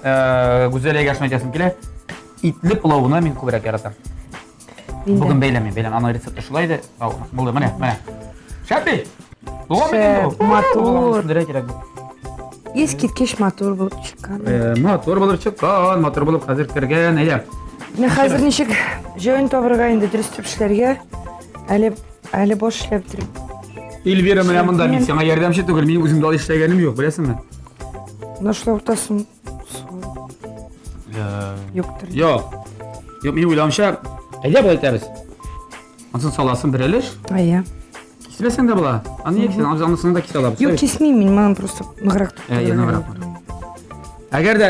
Гүзәлиягә шуны әйтәсем килә. Итле пловны мин күбрәк яратам. Бүген бәйләмим, бәйләм. Аның рецепты шулай иде. Ау, булды, менә, менә. Шәп бит! Булган бит инде бу. Матур. Сүндерә кирәк бу. Искиткеч матур булып чыккан. Матур булып чыккан, матур булып хәзер кергән. Әйдә. Менә хәзер ничек җаен табырга инде дөрес итеп эшләргә. Әле әле баш эшләп торып. Эльвира, менә монда мин сиңа ярдәмче түгел, минем үземдә алай эшләгәнем юк, беләсеңме? Менә шулай уртасын Юктыр. Юк. Юк, минем уйлавымча, әйдә болай итәбез. Ансын саласың бер өлеш. Әйе. Кисмәсәң дә була. Аны нигә кисәсең? Анысын да кисә алабыз. Юк, кисмим мин, маған просто ныграк Әйе, ныграк. Әгәр дә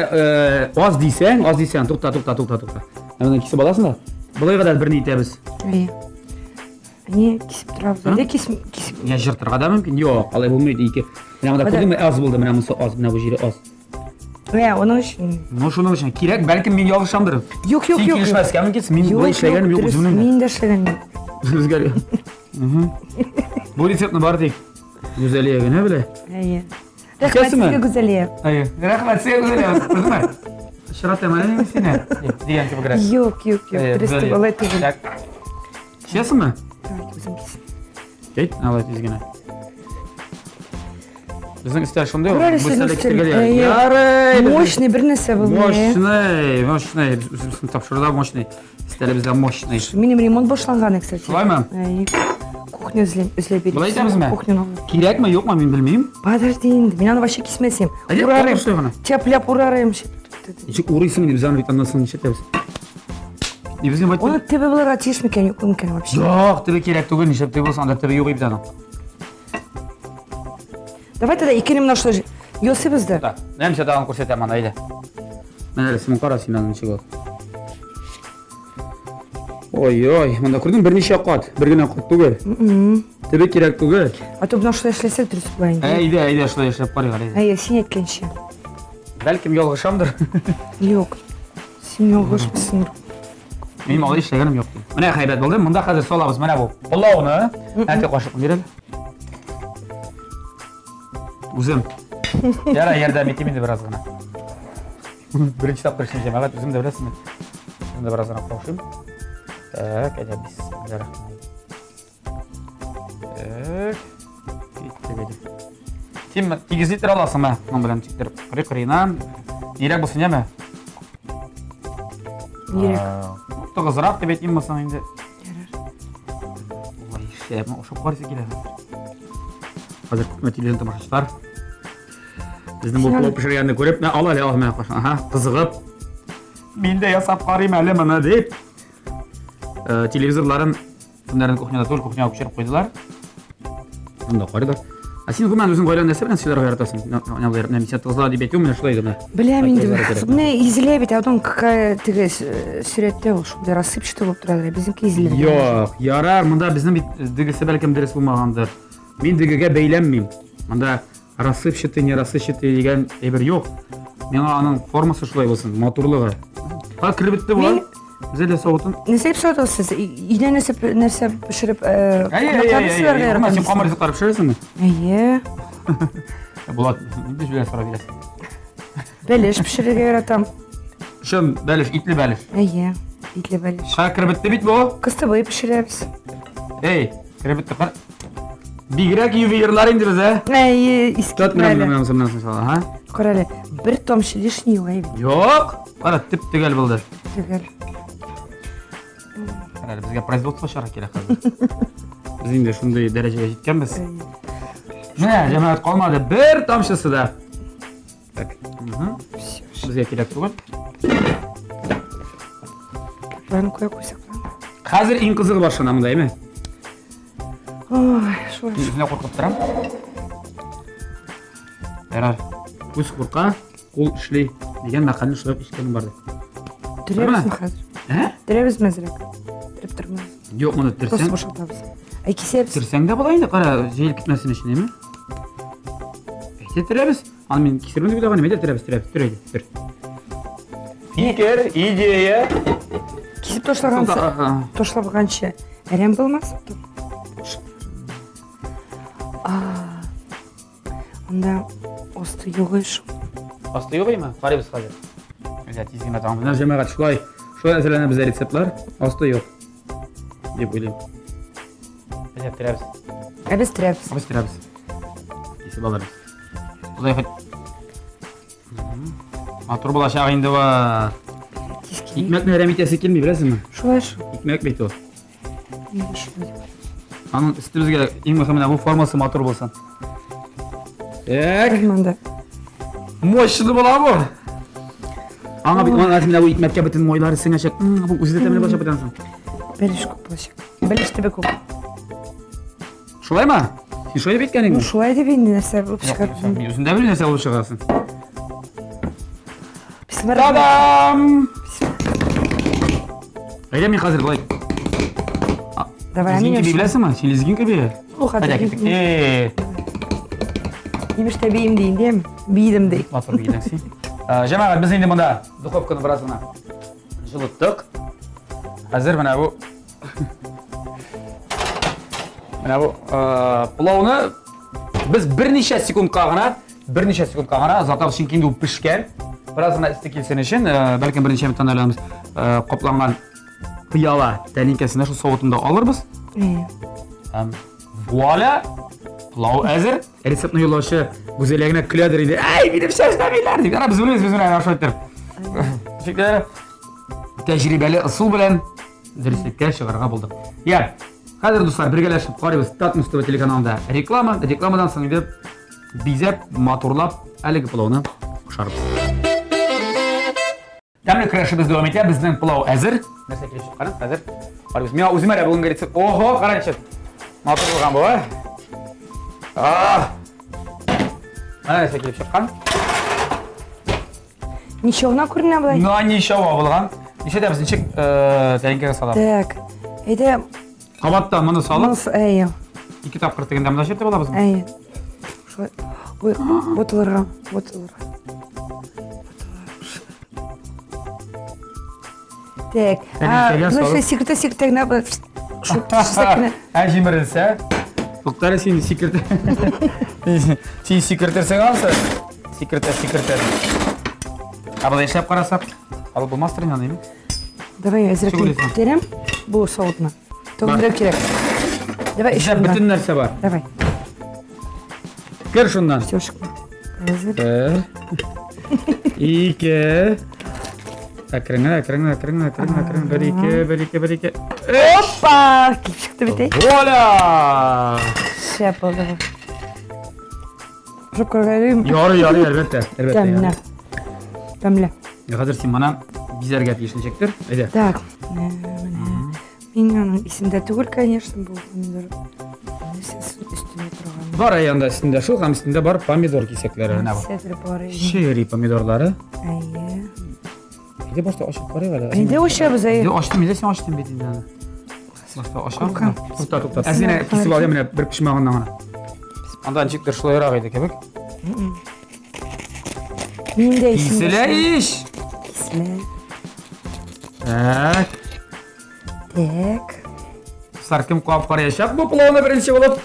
аз дисәң, аз дисәң, тукта, тукта, тукта, тукта. Моны кисеп аласың да. Болай гына берни итәбез. Әйе. Не кисеп торабыз. Әйдә кисеп, кисеп. Я җыртырга да мөмкин. Юк, алай булмый ике. Менә монда күрдеңме, аз булды, менә монысы аз, менә бу җире аз. Менә аның өчен. Ну, шуның өчен кирәк, бәлкем мин ялгышамдыр. Юк, юк, Син юк. килешмәскә мөмкинсең, мин болай эшләгәнем юк үземнең. Мин дә эшләгәнем юк. Үзгә. Бу рецептны бары тик Гүзәлия генә белә. Әйе. Рәхмәт сезгә, Гүзәлия. Әйе. Рәхмәт сезгә, Гүзәлия. Күрдеңме? Очратам әле мин сине. Дигән кебегрәк. Юк, юк, юк. Дөрес түгел, алай түгел. Кисәсеңме? Давай, үзем кисим. Әйт, алай тиз генә. Безнең өстәл шундый. Күр әле Бу сезнең өстәлдә өстәл. китергә дә Әйе. ярый. Мощный бер нәрсә булды. Мощный, мощный. Без үзебезнең тапшыруда мощный. Өстәлебездә мощный. Минем ремонт башланган, кстати. Шулаймы? Әйе. Кухня эзләп эзләп бирик. Болай итәбезме? Кухняны. Кирәкме, юкмы, мин белмим. Подожди инде, мин аны вообще кисмәсем. Әйдә, Урарым. шулай гына. Тяп-ляп урарым. Ничек урыйсың инде, без аны бит аннан соң нишләтәбез? Ни безнең бит. Оны төбе булырга тиеш микән, юк микән вообще? Юк, төбе кирәк түгел, нишләп төбе булсын, анда төбе юк бит аның. Давай тогда икене менә шулай ясыйбыз да. Да, менә тагын күрсәтәм аны, әйдә. Менә рәсемен кара син аның ничек ул. Ой-ой, монда күрдең берничә кат, бер генә кат түгел. Төбе кирәк түгел. А то менә шулай эшләсәк дөрес була инде. Әйдә, әйдә, шулай эшләп карыйк әле. Әйе, син әйткәнчә. Бәлкем ялгышамдыр. Юк. Син ялгышмыйсың. Минем алай эшләгәнем юк. Менә әйбәт булды. Монда хәзер салабыз менә бу пылауны. Әти кашыкны бир әле. Үзем. Яра, ярдәм итим инде бераз гына. Беренче тапкыр эшлим җәмәгать, үзем дә беләсезме? Үзем дә бераз гына каушыйм. Так, әйдә, бисмиллаһир. Так. Киттек әйдә. Син тигез итеп аласың, мә, моның белән тиктереп. Кырый-кырыйнан. Нирәк булсын, яме? Нирәк? Тыгызрак дип әйтим соң инде. Ой, шәп, ошап карыйсы килә. Хәзер күпме телевизор тамашачылар. Безнең бу плов пешергәнне күреп, мә ал әле, ал менә, ага, кызыгып. Мин дә ясап карыйм әле моны дип. Э, телевизорларын көннәрен кухняда түгел, кухняга күчереп куйдылар. Монда карыйлар. Ә син гомумән үзең гаиләң нәрсә белән сөйләргә яратасың? Менә мин кызлар дип әйтүем менә шулай гына. Беләм инде. Менә изелә бит, а потом какая теге сурәттә ул шундый рассыпчатый булып тора, безнеке изелә. Юк, ярар, монда безнең бит дегесе бәлкем дөрес булмагандыр. Мин дегегә бәйләнмим. Монда Рассыпчатый, не рассыпчатый дигән әйбер юк. Миңа аның формасы шулай булсын, матурлыгы. Ха, кереп бетте бу. Без әле савытын. Нәрсә дип сорадыгыз сез? Өйдә нәрсә нәрсә пешереп, кунакларны сыйларга яратам. Син камыр ризыклары пешерәсеңме? Әйе. Булат, нинди сүзләр сорап бирәсең? Бәлеш пешерергә яратам. Чын бәлеш, итле бәлеш. Әйе, итле бәлеш. Ха, кереп бетте бит бу. Кыстыбый пешерәбез. Эй, кереп бетте. Бигрәк ювелирлар инде без, ә? Әй, искитмәле. Менә, менә, менә, менә, ха? Кара әле, бер тамчы лишний юк, әй бит. Юк. Кара, төп-төгәл булды. Төгәл. Кара әле, безгә производство чара кирәк хәзер. Без инде шундый дәрәҗәгә җиткәнбез. Менә, җәмәгать калмады бер тамчысы да. Так. Угу. Безгә кирәк түгел. План куя куйсак. Хәзер иң кызыгы башлана монда, әйме? Ой, шулай. Мин үземә куркып торам. Ярар. Күз курка, кул эшли дигән мәкальне шулай ишеткәнем бар. Төрәбезме хәзер? Ә? Төрәбезме әзрәк? Төреп тормыйбыз. Юк, моны Просто төрсәң, бушатабыз. Әй, кисәбез. төрсәң дә була инде, кара, җәелеп китмәсен өчен, әйме? Әйдә төрәбез. Аны мин кисермен дип уйлаган идем. Әйдә төрәбез, төрәбез, төр әйдә, төр. Фикер, идея. Кисеп ташлаганчы, ташлаганчы әрәм булмас. Анда асты юк иш. Асты юк име? Карыйбыз хәзер. Әйдә, тиз генә тагын. Менә җәмәгать шулай, шулай әзерләнә бездә рецептлар. Асты юк. Дип уйлыйм. Әйдә, төрәбез. Ә без төрәбез. Без төрәбез. Кисеп алырбыз. Болай хоть. Матур булачак инде бу. Икмәкне әрәм итәсе килми, беләсеңме? Шулай шул. Икмәк бит ул. Аның өстебезгә иң мөһиме менә бу формасы матур булсын. Так. Монда. Мощный була бу. Аңа бит менә менә бу икмәккә бөтен майлары сеңәчәк. Бу үзе дә тәмле булачак бит ансын. Бәлеш күп булачак. Бәлеш төбе күп. Шулаймы? Син шулай дип әйткән идең? Шулай дип инде нәрсә булып чыгар. Мин үзем дә белмим нәрсә булып чыгасын. Та-дам! Әйдә мин хәзер болай. Давай, мин Лезгинка беләсеңме? Син лезгинка бии. Ул хәзер. Әйдә киттек. Э. Имеш тә биим ди инде, биедем ди. Матур биедең син. Җәмәгать, без инде монда духовканы бераз гына җылыттык. Хәзер менә бу Менә бу пылауны без берничә секундка гына, берничә секундка гына озатабыз, чөнки инде ул пешкән. Бераз гына эссе килсен өчен, бәлкем берничә минуттан әле капланган пыяла тәлинкәсенә шул савытын да алырбыз. Һәм вуаля, пылау әзер. Рецептны юллаучы Гүзәлия генә көләдер инде. Әй, минем чәчнәмиләр дип. Ана без белмибез, без менә шулай итеп. Тәҗрибәле ысул белән дөреслеккә чыгарга булдык. Я, хәзер, дуслар, бергәләшеп карыйбыз Татмус ТВ телеканалында реклама. Рекламадан соң инде бизәп, матурлап әлеге пылауны ашарбыз. Тәмле көрәшебез дәвам итә. Безнең пылау әзер. Нәрсә килеп чыкканын хәзер карыйбыз. Миңа үземә дә бүгенге рецепт. Ого, кара ничек. Матур булган бу, ә? А! Менә нәрсә килеп чыккан. Ничего гына күренә болай. Ну, ничего булган. Нишләтәбез, ничек э, тәлинкәгә салабыз? Так. Әйдә. Кабаттан моны салып. Монысы, әйе. Ике тапкыр тегендә монда чертеп алабызмы? Әйе. Шулай. Ой, ботылырга, ботылырга. Так. Тәлинкәгә салып. Сикертә сикертә генә шул кенә. Ә җимерелсә? Туктале син сикертә. Син сикертерсең ансы. Сикертә, сикертә. Ә болай эшләп карасак, алып булмастыр инде аны, Давай әзрәк күтәрәм бу савытны. Төгенрәк кирәк. Давай эшләп. Бөтен нәрсә бар. Давай. Кер шуннан. Все, шыкма. Әзер. Бер. Ике. Әкрен генә, әкрен генә, әкрен генә, әкрен генә, әкрен. Бер, ике, бер, ике, бер, ике. Опа! Килеп чыкты бит, әй. Воля! Шәп булды бу. Ашап карарга ярыймы? Ярый, ярый, әлбәттә, әлбәттә. Тәмле. Тәмле. Хәзер син моны бизәргә тиешенчектер. Әйдә. Так. Менә, менә. Мин аның исемдә түгел, конечно, бу помидор. Нәрсәсе өстенә торган. Бар әй анда өстендә шул һәм өстендә бар помидор кисәкләре. Менә бу. Нәрсәдер бар иде. Черри помидорлары. Әйе. Әйдә башта ачып карыйк әле. Әйдә ачабыз, әйе. Әйдә ачтым, әйдә син ачтың бит инде аны. Башта ачам. Куркам. Тукта, тукта. Әз генә кисеп алыйм менә бер почмагыннан гына. Анда ничектер шулайрак иде кебек. Мин дә исемдә. Киселә ич. Киселә. Так. Так. Дуслар, кем куап караячак бу пылауны беренче булып?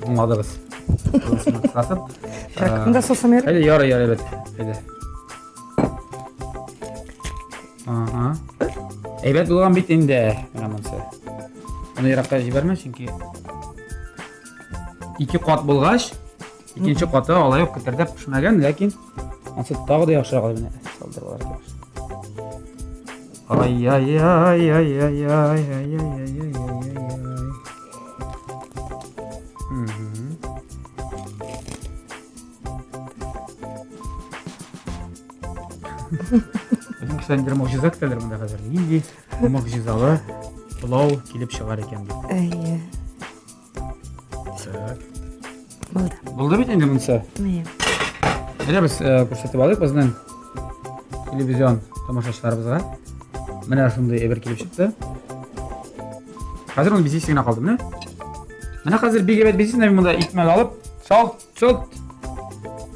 Аңладыгыз. Кысасып. Так, монда салсам ярый. Әйдә, ярый, ярый, әйбәт. Әйдә. Ага. Әйбәт булган бит инде. Менә монысы. Моны еракка җибәрмә, чөнки ике кат булгач, икенче каты алай ук кетердәп пешмәгән, ләкин ансы тагы да яхшырак әле менә салдырып алырга кирәк. Ай-яй-яй-яй-яй-яй-яй-яй-яй-яй-яй. Мгм. Безнең кешеләр инде могҗиза көтәләр монда хәзер. Нинди могҗизалы пылау килеп чыгар икән дип. Әйе. Так. Булды. Булды бит инде монысы. Әйе. Әйдә без э, күрсәтеп алыйк безнең телевизион тамашачыларыбызга. Менә шундый әйбер килеп чыкты. Хәзер аны бизисе генә калды, менә. Менә хәзер бик әйбәт бизисен, мин монда икмәк алып, шалт, шалт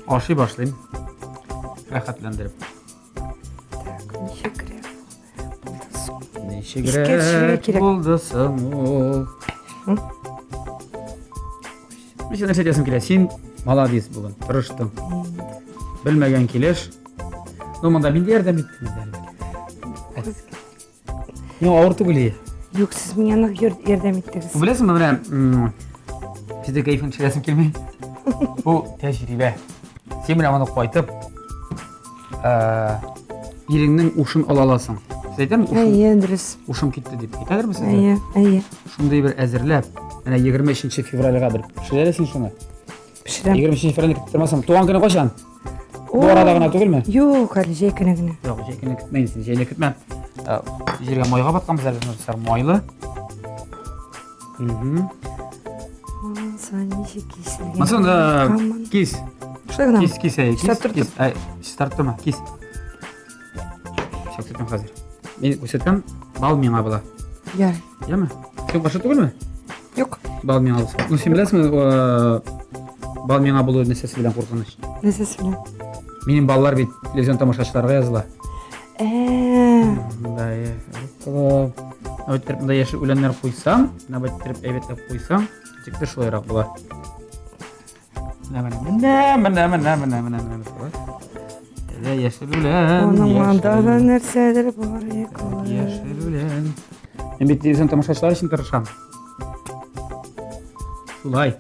ашый башлыйм. Рәхәтләндереп. Так, ничегрәк булды соң? Ничегрәк Искә төшерергә кирәк. булды соң ул? М? Мин сиңа нәрсә әйтәсем килә. Син молодец бүген, тырыштың. Белмәгән килеш. Ну, монда мин дә ярдәм иттем инде әлбәттә. Ну, авыр түгел ие. Юк, сез миңа нык ярдәм иттегез. Беләсеңме, менә сездә кәефен төшерәсем килми. Бу тәҗрибә. Син менә моны кайтып, иреңнең ушын ала аласың. Сез әйтәме, ушым, Әйе, дөрес. ушым китте дип. Әйтәләрме сезгә? Әйе, әйе. Шундый бер әзерләп, менә 23 февральгә бер пешерә син шуны. Пешерәм. 23 февральне көтеп тормасам, туган көне кайчан? Бу арада гына түгелме? Юк, әле җәй көне генә. Юк, җәй көне көтмә инде син, җәйне көтмә. Җиргә майга батканбыз әле, дуслар, майлы. Угу. Монысы ничек киселгән? Монысы кис. Шулай гына. Кис, кис, әй, кис. Кис, әй, чистарттырма, кис. Сейчас көтәм хәзер. Мин күрсәтәм, бал миңа була. Ярый. Яме? Син каршы түгелме? Юк. Бал миңа булса. Ну, син беләсеңме, бал миңа булу нәрсәсе белән куркыныч? Нәрсәсе белән? Минем баллар бит телевизион тамашачыларга языла. Ә. Да, Әйттереп, монда яшел үләннәр куйсаң, менә әйттереп әйбәтләп куйсаң, ничектер шулайрак була. Менә, менә, менә, менә, менә, менә, менә, менә. Әле яшел үлән. Аның анда да нәрсәдер бар икән. Яшел үлән. Мин бит телевизион тамашачылар өчен тырышам. Шулай.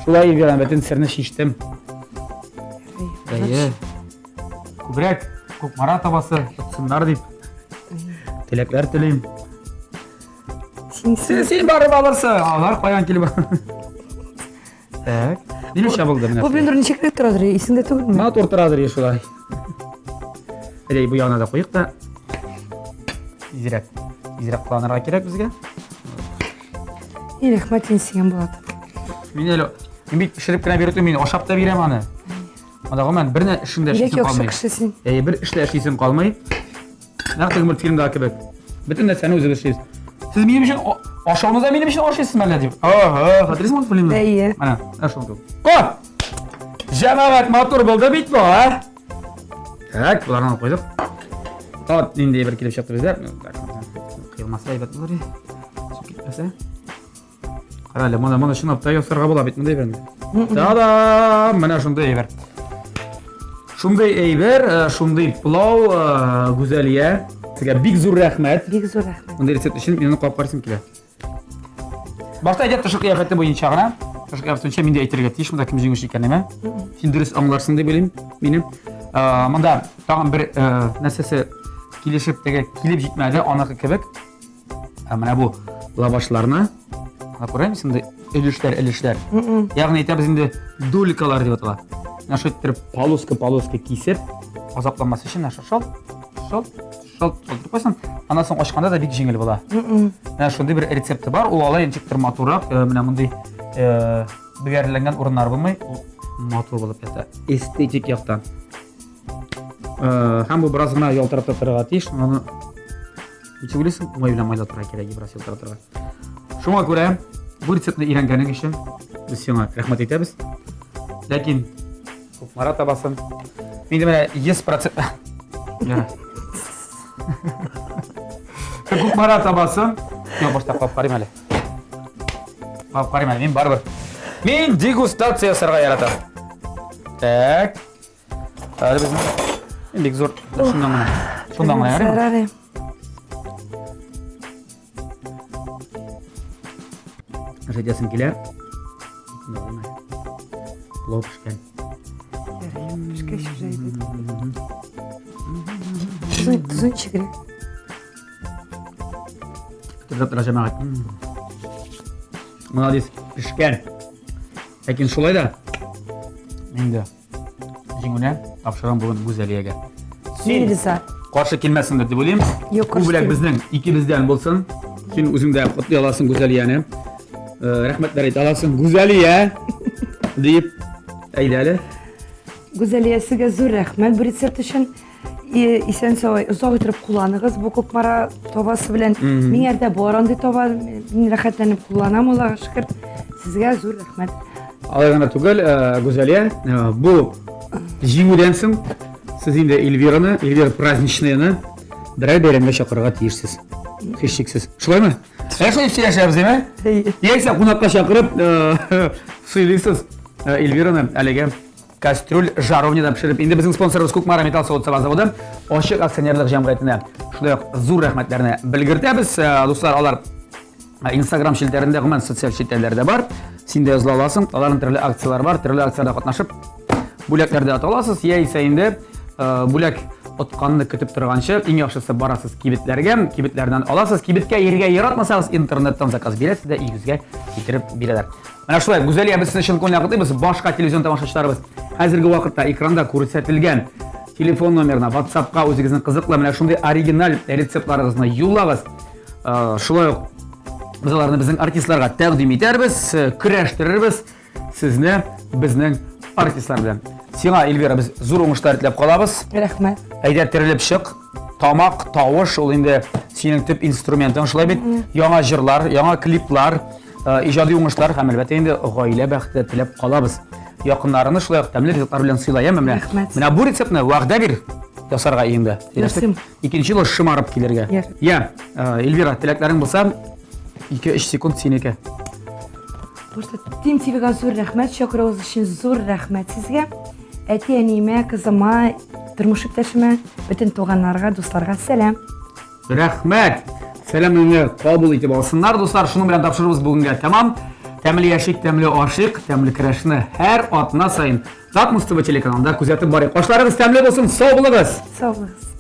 Шулай, Эльвира, бөтен серне чиштем. Әйе. Күбрәк Кукмара табасы тотсыннар дип теләкләр телим. Син Син, син барып алырсың. Алар каян килеп Так. Минемчә булды менә. Бу блендер ничек торадыр, исеңдә түгелме? Матур торадыр шулай. Әйдә, бу ягына да куйык та. Тизрәк, тизрәк кыланырга кирәк безгә. И, рәхмәт инде сиңа, Булат. Мин әле мин бит пешереп кенә бирү түгел, мин ашап та бирәм аны. Анда гомумән бер эшеңдә Бигрәк эшлисең яхшы калмый. кеше син. Әйе, бер эштә эшлисең калмый. Нәкъ теге мультфильмдагы кебек. Бөтен нәрсәне үзебез эшлибез. Сез минем өчен ашауны да минем өчен ашыйсызмы әллә дип. Ага, хәтерлисеңме мультфильмны? Әйе. Менә, менә шул кебек. О! Җәмәгать матур булды бит бу, а? Так, боларны алып куйдык. Тат нинди бер килеп чыкты бездә. Кыелмаса әйбәт булыр иде. Су китмәсә. Кара әле, моны, моны чынлап та ясарга була бит мондый әйберне. Та-дам! Менә шундый әйбер. Шундый әйбер, э, шундый пылау, э, Гүзәлия. Сезгә бик зур рәхмәт. Бик зур рәхмәт. Мондый рецепт өчен мин аны кабып карыйсым килә. Башта әйтә тышкы кыяфәте буенча гына. Тышкы кыяфәте буенча мин дә әйтергә тиеш, монда кем җиңүче икәнен, Син дөрес аңларсың дип уйлыйм минем. Э, монда тагын бер нәрсәсе килешеп теге килеп җитмәде, аныкы кебек. Ә менә бу лавашларны. Ана күрәмсең инде өлешләр, өлешләр. Ягъни әйтәбез инде дулькалар дип атала. Менә шулай иттереп полоска-полоска кисеп, азапланмас өчен менә шалт, шалт, шалт шалтырып куйсаң, аннан соң ачканда да бик җиңел була. Менә шундый бер рецепты бар. Ул алай ничектер матуррак, э, менә мондый э, бөгәрләнгән урыннар булмый, ул матур булып ята. Эстетик яктан. Э, һәм бу бераз гына ялтырап та торырга тиеш. Аны ничек уйлыйсың, май белән майлап торырга кирәк, бераз ялтырап торырга. Шуңа күрә бу рецептны өйрәнгәнең өчен без сиңа рәхмәт әйтәбез. Ләкин Кукмара табасын. Инде менә 100%. Ярар. Кукмара табасын. Юк, башта кабып карыйм әле. Кабып карыйм әле, мин барыбер. Мин дегустация ясарга яратам. Так. Әле безнең бик зур. Шуннан гына. Шуннан гына ярыймы? Әйтәсем килә. Плов пешкән. Пешкәч уже әйбәт. Тозын, тозын чигерә. Көтеп тора җәмәгать. Молодец, пешкән. Ләкин шулай да инде җиңүне тапшырам бүген Гүзәлиягә. Син риза. Каршы килмәссеңдер дип уйлыйм. Юк, Бу бүләк безнең икебездән булсын. Син үзең дә котлый аласың Гүзәлияне. Э, рәхмәтләр әйтә аласың Гүзәлия дип. Әйдә әле. Гүзәлия, сезгә зур рәхмәт бу рецепт өчен. Исән сау озак итеп кулланыгыз бу Кукмара табасы белән. Миңәрдә бар андый таба, мин рәхәтләнеп кулланам, Аллага шөкер. Сезгә зур рәхмәт. Алай гына түгел, э, Гүзәлия, э, бу җиңүдән соң сез инде Эльвираны, Эльвира праздничныйны берәр бәйрәмгә чакырырга тиешсез. Һичшиксез. Шулаймы? Ә шулай сөйләшәбез, димә? Яисә кунакка чакырып, э, сыйлыйсыз Эльвираны әлеге Кастрюль жаровняда пешереп, инде безнең спонсорыбыз Кукмара металл савыт-саба заводы ачык акционерлык җәмгыятенә шулай ук зур рәхмәтләрне белгертәбез. Э, дуслар, алар э, Инстаграм челтәрендә, гомумән социаль челтәрләрдә бар. Син дә языла аласың. Аларның төрле акцияләре бар. Төрле акцияләрдә катнашып, бүләкләр дә ата аласыз. Яисә инде э, бүләк отканны көтеп торганчы, иң яхшысы барасыз кибетләргә, кибетләрдән аласыз. Кибеткә йөрергә яратмасагыз, интернеттан заказ бирәсез дә өегезгә китереп бирәләр. Менә шулай, Гүзәлия, без сезне чын күңелдән котлыйбыз. Башка телевизион тамашачыларыбыз хәзерге вакытта экранда күрсәтелгән телефон номерына, WhatsApp-ка үзегезнең кызыклы менә шундый оригиналь рецептларыгызны юллагыз. Э, шулай ук без аларны безнең артистларга тәкъдим итәрбез, э, көрәштерербез сезне безнең артистлар белән. Сиңа, Эльвира, без зур уңышлар теләп калабыз. Рәхмәт. Әйдә терелеп чык. Тамак, тавыш ул инде синең төп инструментың, шулай бит? Яңа җырлар, яңа клиплар, Э, иҗади уңышлар һәм әлбәттә инде гаилә бәхете теләп калабыз. Якыннарыңны шулай ук тәмле ризыклар белән сыйла, яме менә. Рәхмәт. Менә бу рецептны вәгъдә бир ясарга өеңдә. Ясыйм. Икенче юлы шымарып килергә. Я, э, Эльвира, теләкләрең булса, 2-3 секунд синеке. Просто Тим ТВга зур рәхмәт, чакыруыгыз өчен зур рәхмәт сезгә. Әти-әниемә, кызыма, тормыш иптәшемә, бөтен туганнарга, дусларга сәлам. Рәхмәт! Сәламеңне кабул итеп алсыннар, дуслар. Шуның белән тапшыруыбыз бүгенгә тәмам. Тәмле яшик, тәмле ашыйк, тәмле көрәшне һәр атна саен Татмус ТВ телеканалында күзәтеп барыйк. Ашларыгыз тәмле булсын, сау булыгыз! Сау булыгыз!